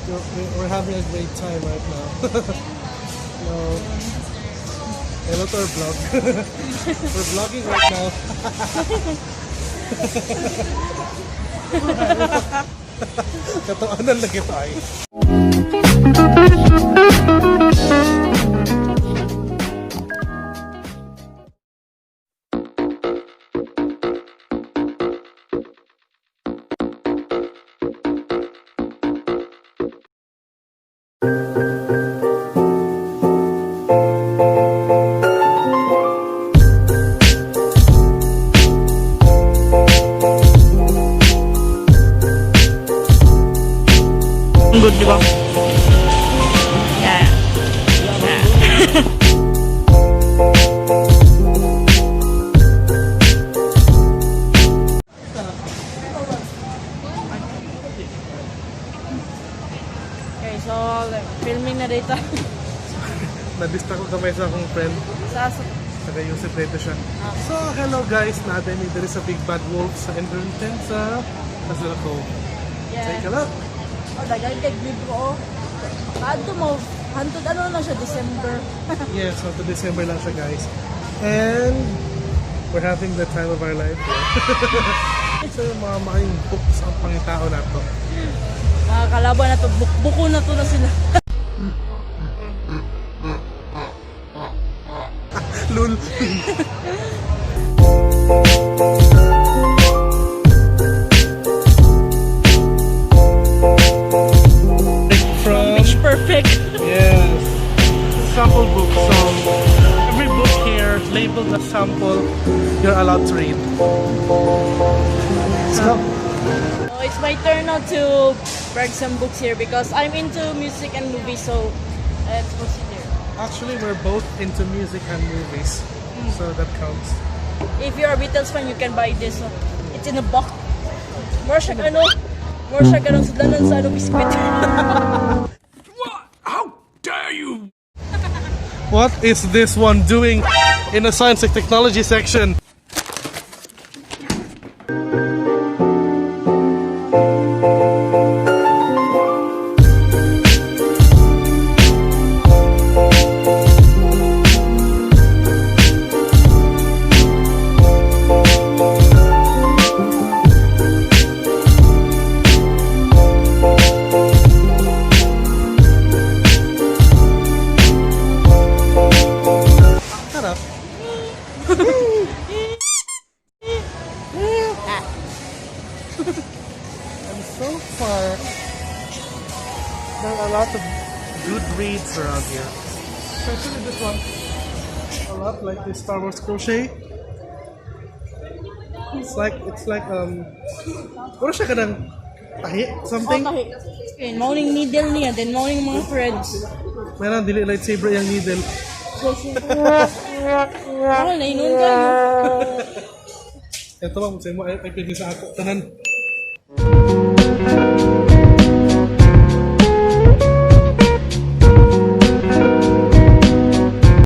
We're having a great time right now. No. Hello to our vlog. We're vlogging right now. Katoanan lagi to ay. Good, di ba? Yeah. Yeah. Okay, so like, filming na dito. Nadista ko kamay sa akong friend. Sa Taga Yusef dito siya. So, hello guys. Natin ni diri sa Big Bad Wolf sa Edmonton sa Azura Cove. Yeah. Take a look. Oh, daghan kay libro oh. Kaadto mo, hantod ano na siya December. Yes, so to December lang siya, guys. And we're having the time of our life here. So yung mga maayong books ang pangitao na to. Mga kalaban na to, buko na to na sila. Lul. From Pitch Perfect. Yes. Sample book. So every book here labeled as sample, you're allowed to read. Let's go. So it's my turn now to brag some books here because I'm into music and movies, so let's proceed here. Actually, we're both into music and movies, so that counts. If you're a Beatles fan, you can buy this. It's in a box. More siya ano, more siya ganun sudlanan sa ano biscuit. How dare you! What is this one doing in the science and technology section? Sarap. And so far, there are a lot of good reads around here. Especially this one. A lot like this Star Wars crochet. It's like, ano siya kanang tahi? Something? Oh, tahi. Okay, mauning needle niya, then mauning mga threads. Meron, dili lightsaber yung needle. Ano, nainon kayo. Ito ba, sa mo, ay, ay pwede sa ako. Tanan.